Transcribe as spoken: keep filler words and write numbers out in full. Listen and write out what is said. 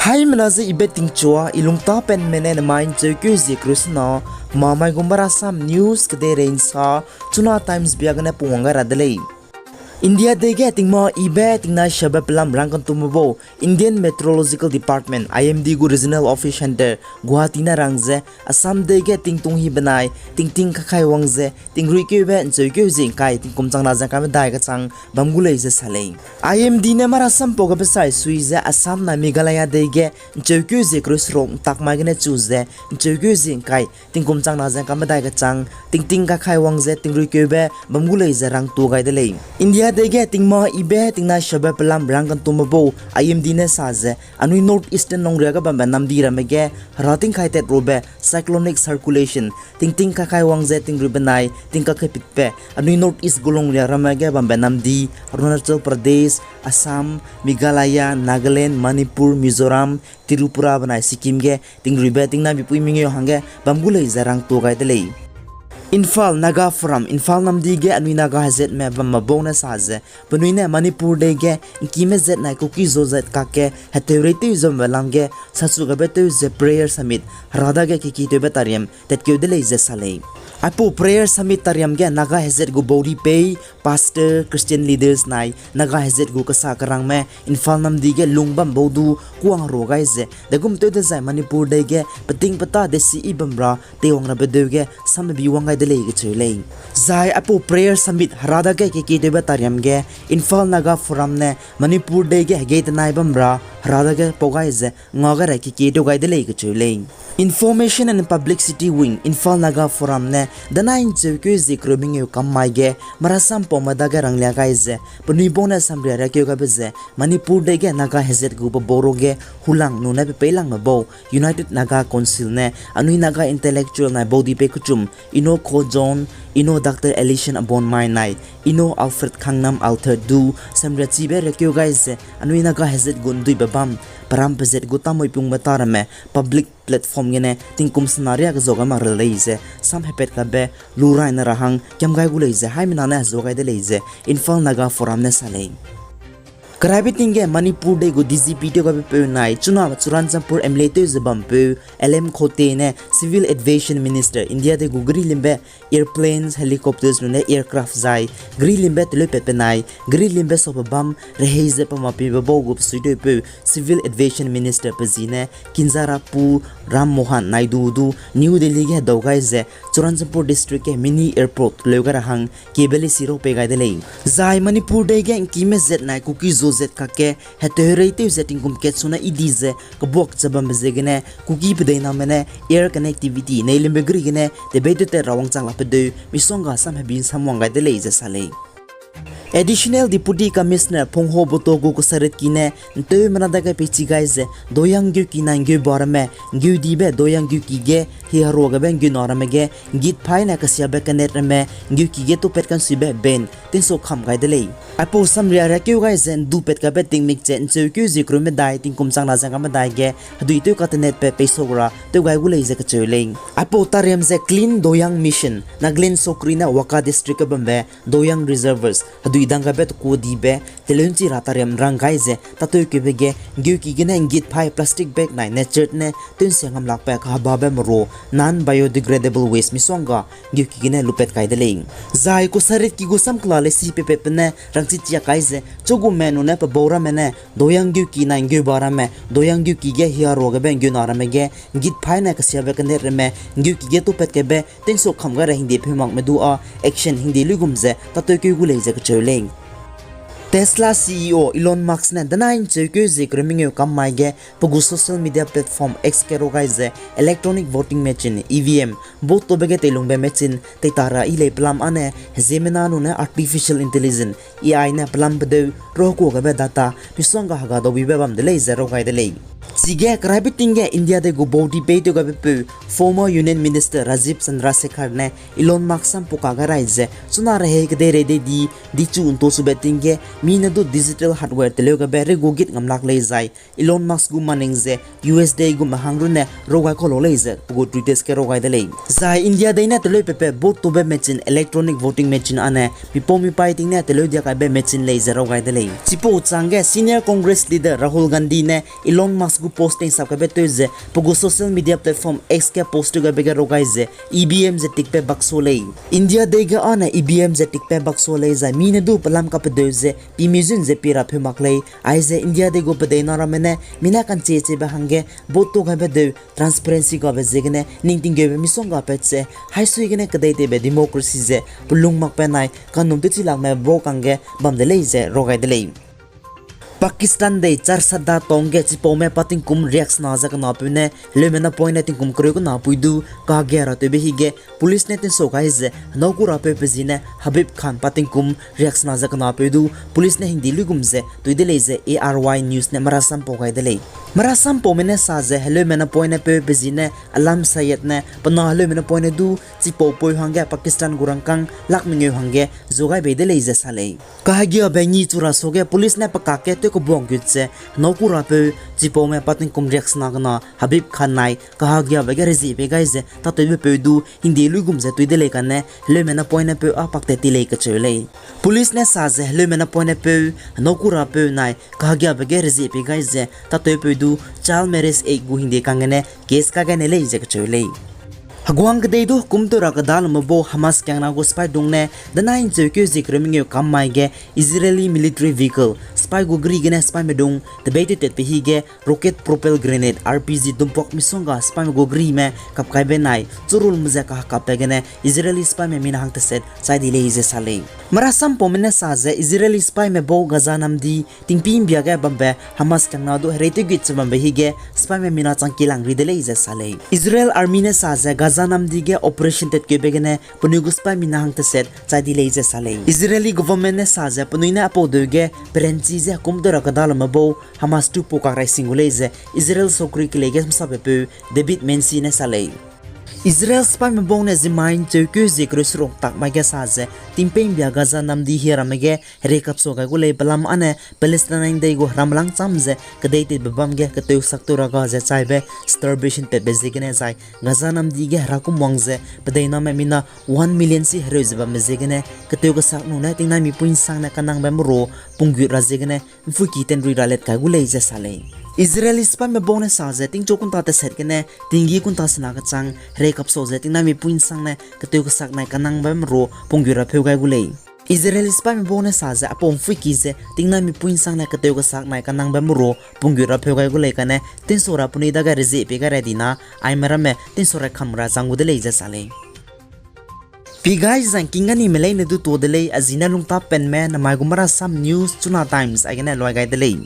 Haimena ze ibe tingchua, i lungtapenme ne nemai ’ncheukeu zie kereu sena, mamai gu Marasam News kedeirei ’nsa, Chuna Times bia gene pungwang gai ra de lei. India dei ge tingma ibe tingnai siabe pelam rangkantumme bau, Indian Meteorological Department, I M D gu Regional Office Centre, Guwahati ne rang ze, Assam dei ge tingtung hi benai, tingting kakai wang ze, tingruikeube ’ncheukeu zie ’ngkai, tingkum changna ze ’ngkai medai kechang, bam gu lei ze sa lei. I M D ne Marasam pau gabe sai sui ze, Assam nai Meghalaya dei ge, ’ncheukeu zie kereu seruk ’ntak mai gene chu ze, ’ncheukeu zie ’ngkai, tingkum changna ze ’ngkai medai kechang, tingting kakai wang ze, tingruikeube, bam gu lei ze rangtu gai de lei. India dei ge tingma ibe tingnai siabe pelam rangkantumme bau, I M D ne sa ze, anui North Eastern longria ge bambe namdi ramme ge, hera tingkai tat rube, cyclonic circulation, tingting kakai wang ze tingrui benai, tingkakepitbe, anui North East gu longria ramme ge bambe namdi, Arunachal Pradesh, Assam, Meghalaya, Nagaland, Manipur, Mizoram, Tripura benai Sikkim ge, tingruibe tingnai mipui mengeu hangge, bam gu lei ze rangtu gai de lei. Imphal Naga Forum, Imphal namdi ge anui Naga hezatme bamma bau ne sa ze, penui ne Manipur dei ge, ’ngkime zat nai Kuki-Zo zat kakge, heteurei tew ze bambe lam ge, sachu gabe tew ze prayer summit, hera dage kekitewbe tariam, tatkeu de lei ze sa lei. Aipau prayer summit tariam ge Naga hezat gu baudipei, pastor, Christian leaders nai, Naga hezat gu kasa kerangme, Imphal namdi ge lung bam bau du, kuang ro gai ze, degum tew dezai Manipur dei ge, peting peta desi i bam ra, teiwang rabe deu ge, sammebi wang gai de lei kecheu lei. Zai aipau prayer summit hera dage kekitewbe tariam ge, Imphal Naga Forum ne, Manipur dei ge hegei tenai bam ra, hera dage pau gai ze, nga gai ra kekitew gai de lei kecheu lei. Information and Publicity Wing, Imphal Naga Forum ne, danai ’ncheukeu zie kereu mengeu kam mai ge, Marasam paume dage ranglia gai ze, penui bau ne samria riakeu gaibe ze, Manipur dei ge Naga hezat gu pe bau ro ge, hulang nune pe peilangme bau, United Naga Council ne, anui Naga intellectual nai baudipei kechum, Eno Kho John, Eno Doctor Alison Abonmai nai, Eno Alfred Khangnam Arthur du, samria chibe riakeu gai ze, anui Naga hezat gu ’nduibe bam, peram pezat gu tamui pungbe ta ramme, public platform gene, tingkum sena riak zau gai mak ra lei ze, sam hepat kabe, lu raine ra hang, kiam gai gu lei ze, haimena ne zau gai de lei ze, Imphal Naga Forum ne sa lei. Keraibe ting ge Manipur dei gu D G P tew gabe peu nai, chuna Churachandpur M L A tew ze bampeu, L M Khote ne Civil Aviation Minister, India dei gu geri limbe airplanes, helicopters nune aircraft zai, geri limbe teleu patpe nai, geri limbe saube bam, rehei ze pamapibe bau gu pesuitewpeu, Civil Aviation Minister pe zi ne, Kinzarapu Ram Mohan Naidu du, New Delhi ge hedau gai ze, Churachandpur District ge mini airport teleu gai ra hang, kiebe leisi rau pei gai de lei. Zai Manipur dei ge ’ngkime zat nai Kuki-Zo zat kakge, heteurei tew ze tingkum kat suna i di ze, kebuak ze bambe ziegene, Kuki pedeiname ne, air connectivity, neilimbe geri gene, tebei tew tat ra wangchang la pedeu, misongga sam hebi ’nsam wang gai de lei ze sa lei. Additional Deputy Commissioner Phongho Boto gu kesaritki ne, ’nteumena dage peichi gai ze, Doyang ’nggeuki nai ’nggeuba ramme, ’nggeudibe Doyang ’nggeuki ge, hiharuagabe ’nggeuna ramme ge, ’nggit phaine kesiabe kenet ramme, ’nggeuki ge tupat kansuibe ban, tinsuk kham gai de lei. Aipau samria riakeu gai ze, ’ndupat kabe tingmik ze, ’ncheukeu zie kereu medai, tingkum changna ze ’ngkai medai ge, hedui tew katenetbe peisuk ra, tew gai gu lei ze kecheu lei. Aipau tariam ze Clean Doyang Mission, Nagaland sokri ne Wokha District ge bambe, Doyang reservoirs, hedui dang gabe tekua dibe, teleunchi ra tariam rang gai ze, tatewkeube ge, ’nggeuki gene ’nggit phai plastic bag nai natured ne, tewnsia ngam lakbe kahebabe meru, non-biodegradable waste misongga, ’nggeuki gene lupat kai de lei. Zai kesaritki gu samkela leisi pepetbe ne, rangchi chiak kai ze, chugume nune pebau ramme ne, Doyang ’nggeuki nai ’nggeuba ramme, Doyang ’nggeuki ge hiharuagabe ’nggeuna ramme ge, ’nggit phaine kesiabe kenet ramme, ’nggeuki ge tupat kabe, tinsuk kham gai ra hingde pheumakme du â, action hingde luigum ze, tatewkeu gu lei ze kecheu lei. Tesla C E O Elon Musk ne danai ’ncheukeu zie kereu mengeu kam mai ge, pe gu social media platform X ge rau gai ze, electronic voting machine, E V M, vote tobe ge teilungbe machine, teita ra yi lei pelam âne, heziemmena nune artificial intelligence, A I ne pelam pedeu, rokua gabe data, misongga hega daubibe bam de lei ze rau gai de lei. Chige keraibe ting ge India dei gu baudipei tew gabe peu, former Union Minister Rajeev Chandrasekhar ne Elon Musk sam puka ga rai ze, chuna rehei kedeirei dei di, dichu ’ntochube ting ge, mi ne du digital hardware teleu gabe rei gu git ngam lak lei zai, Elon Musk gu maning ze, U S dei gu mehang runne rau gai kau lau lei ze, pe gu Twitter ge rau gai de lei. Zai India dei ne teleu pepe vote tobe machine, electronic voting machine âne, mipau mipaî ting ne teleu dia kaibe machine lei ze rau gai de lei. Chipau chângge senior Congress leader Rahul Gandhi ne Elon Musk gu Posting sap kaibe tew ze pe gu social media platform X ge post tew gaibe ge raw gai ze E V M ze tikbe baksa lei. India dei ge â ne E V M ze tikbe baksa lei zai mi ne du pelam kapedeu ze pi mizun ze pi ra pheu mak lei. Aize India dei gu pedeina ramme ne mi ne ka'nchie chiebe hangge vote tu gaibe deu transparency gabe ziegene ningtinggeube misongga pat ze haisui gene kedei teibe democracy ze pelung makbe nai kanum tewchilakme bo kangge bam de lei ze raw gai de lei. Pakistan dei Charsadda town ge chipaume pa tingkum riaksena ze kenapeu ne heleume napoine tingkum kereu kena pui du kahagia ra tewbe hige police ne tinsau gai ze henauku rapeu pe zi ne Habib Khan pa tingkum riaksena ze kenapeu du police ne hingdi luigum ze tui de lei ze A R Y News ne merasampau gai de lei. Merasampaume ne sa ze heleume napoine peu pe zi ne Alam Syed ne pe na heleume napoine du chipau pui hangge Pakistan gu rangkâng lak mengeu hangge zu gai bei de lei ze sa lei. Kahagiabe ngi chu ra suage police ne pe kakge tew kebuak gut ze henauku rapeu chipaume pa tingkum riaksena kena Habib Khan nai kahagiabe ge rezie pei gai ze tâtewbe peu du hingdi luigum ze tui de lei kane heleume napoine peu â pak tat ti lei kacheu lei. Police ne sa ze heleume napoine peu henauku rapeu nai kahagiabe ge rezie pei gai ze tâtewpeu du child marriage act gu hingde kanggene case kagene lei ze kacheu lei. Heguang kedei du kum tew ra kedalume bau Hamas kiangna gu sipaidung ne denai ncheukeu zie kereu mengeu kam mai ge Israeli military vehicle sipai gu geri gene sipaime dung tebei tewtatbe hige rocket propelled grenade R P G dumpuak misongga sipaime gu gerime kapkaibe nai churulme ze kahekapbe gene Israeli sipaime mina hang teset chai di lei ze sa lei. Merasampaume ne sa ze Israeli sipaime bau Gaza namdi tingpî mbia ge bambe Hamas kiangna du hereitewgut ze bambe hige sipaime mina changkilang ri de lei ze sa lei. Israel Army ne sa ze Gaza namdi ge operation tatkeube gene penui gu sipai mina hang teset chai di lei ze sa lei. Israeli government ne sa ze penui ne aipau deu ge peranchi ze hekum tew ra kedalume bau Hamas tu pau kak rai sing gu lei ze Israel sokri kelei ge msapepeu David Mency ne sa lei. Israel sipaime bau ne zimai ncheukeu zie kereu seruk tak mai ge sa ze tingpei mbia Gaza namdi hie ramme ge herei kapsa gai gu lei pelam â ne Palestine dei gu heram langcham ze kedei teibe bam ge ketew sak tew ra ga ze chaibe starvation patbe ziegene zai Gaza namdi ge herakum wang ze pedeiname mina one million si hereu ze bambe ziegene ketew kesak nune tingnai mipui nsangne kanangbe meru punggut ra ziegene mpuiki tenrui ra let kai gu lei ze sa lei. Israeli sipaime bau ne sa ze tingchu kunta teset gene tinggi kunta sena kechang herei kapsa ze tingnai mipui nsangne ketew kesak nai kanangbe meru punggut ra pheu gai gu lei. Israeli sipaime bau ne sa ze aipau mpuiki ze tingnai mipui nsangne ketew kesak nai kanangbe meru punggut ra pheu gai gu lei kane tinsau ra penui dage rezie pei gai ra dina aime ramme tinsau ra kam ra zang gu de lei ze sa lei. Pi gai zangking ganime leine du tuâ de lei, a zi ne lungtap penme namai gu Marasam News Chuna Times aigene luai gai de lei.